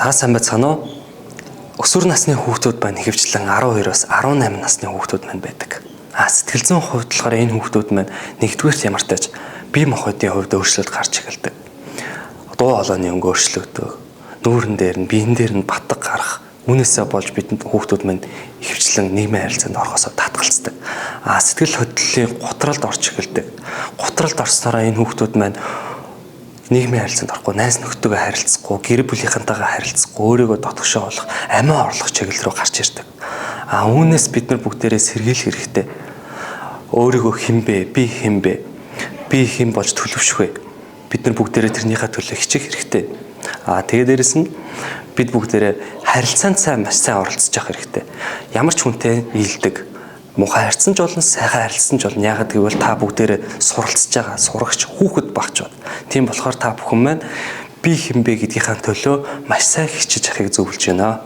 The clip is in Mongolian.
За, сайн байцгаана уу? Өсвөр насны хүүхдүүд маань ихэвчлэн 12-оос 18 насны хүүхдүүд маань байдаг. Сэтгэл зүйн хувьд болохоор энэ хүүхдүүд маань нэгдүгээрт ямартай ч бие махбодын хувьд өөрчлөлт гарч эхэлдэг. Дуу хоолойны өнгө өөрчлөгдөх, нүүрэн дээр нь, биен дээр нь батг гарах. Үүнээсээ болж бидэнд хүүхдүүд маань ихэвчлэн нийгмийн харилцаанд орохоосоо татгалздаг. Сэтгэл хөдлөлийн гутралд орж эхэлдэг. Гутралд орсноороо энэ хүүхдүүд маань нийгмийн харилцаанд орохгүй, найз нөхдөйгөө харилцахгүй, гэр бүлийнхэнтэйгээ харилцахгүй, өөрийгөө дотгошоо болох, амиа орлох чиглэл рүү гарч ирдэг. Үүнээс бид нар бүгдээрээ сэргийлэх хэрэгтэй. Өөрийгөө хэн бэ? Би хэн бэ? Би хэн болж төлөвшөх вэ? Бид нар бүгдээрээ тэрнийхээ төлөө хичээх хэрэгтэй. Тэгээ дээрэс нь бид бүгдээрээ харилцаанд сайн, маш сайн оролцож явах хэрэгтэй. Ямар ч хүнтэй ийдэг, муухай харьцсан ч болно, сайхан харилцсан ч болно. Яагаад гэвэл та бүгдээрээ суралцж байгаа сурагч хүүхэд багч байна. Тийм болохоор та бүхэн маань би хэн бэ гэдгийнхаа төлөө маш сайн хичээж явахыг зөвлөж байна.